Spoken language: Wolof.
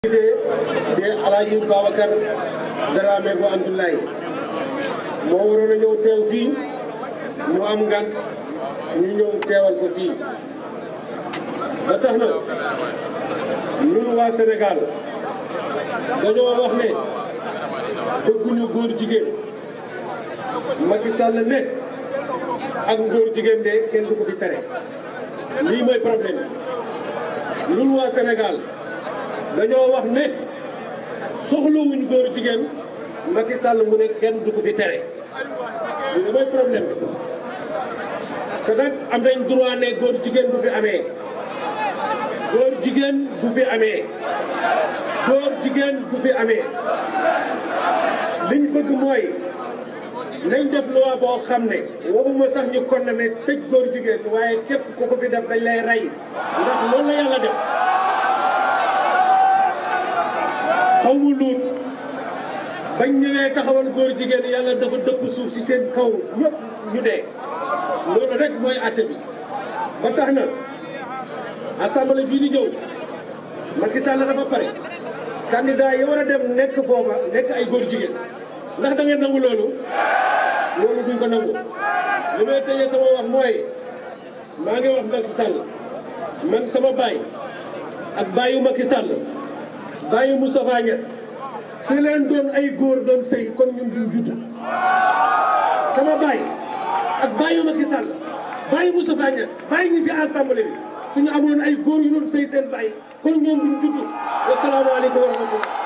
de Alaaji Babacar Dramé bu Abdoulaye moo waroon a ñëw teew fii mu am ngant ñu ñëw teewal ko fii ba tax na ñun waa Sénégal dañoo wax ne bëgguñu góor jigéen Macky Sall ne ak góor jigéen de kenn du ko fi tere lii mooy problème ñun waa Sénégal dañoo wax ne soxlawuñ góor jigéen Macky Sall mu ne kenn du ko fi tere lii mooy problème bi te nag am nañ droit ne góor jigéen bu fi amee góor jigéen bu fi amee góor jigéen bu fi amee liñ bëgg mooy nañ def loi boo xam ne waxuma sax ñu condamné tëj góor jigéen waaye képp ku ko fi def dañ lay rey ndax loolu la yàlla def xaw mu luut bañ ñëwee taxawal góor jigéen yàlla dafa dëpp suuf si seen kaw ñëpp ñu dee loolu rek mooy àtte bi ba tax na assemblée bii di ñëw Macky Sall dafa pare candidat yi war a dem nekk foofa nekk ay góor jigéen ndax da ngeen nangu loolu duñ ko nangu li may tëjee sama wax mooy maa ngi wax Macky Sall man sama baay ak baayu Macky Sall baayu Moustapha Niasse su leen doon ay góor doon sëy kon ñun duñ judd sama baay ak baayu Macky Sall baayu Moustapha Niasse baayu ñi si assemblée bi suñu amoon ay góor yu doon sëy seen baay kon ñoom duñ judd. Asalaamaaleykum wa rahmatulah.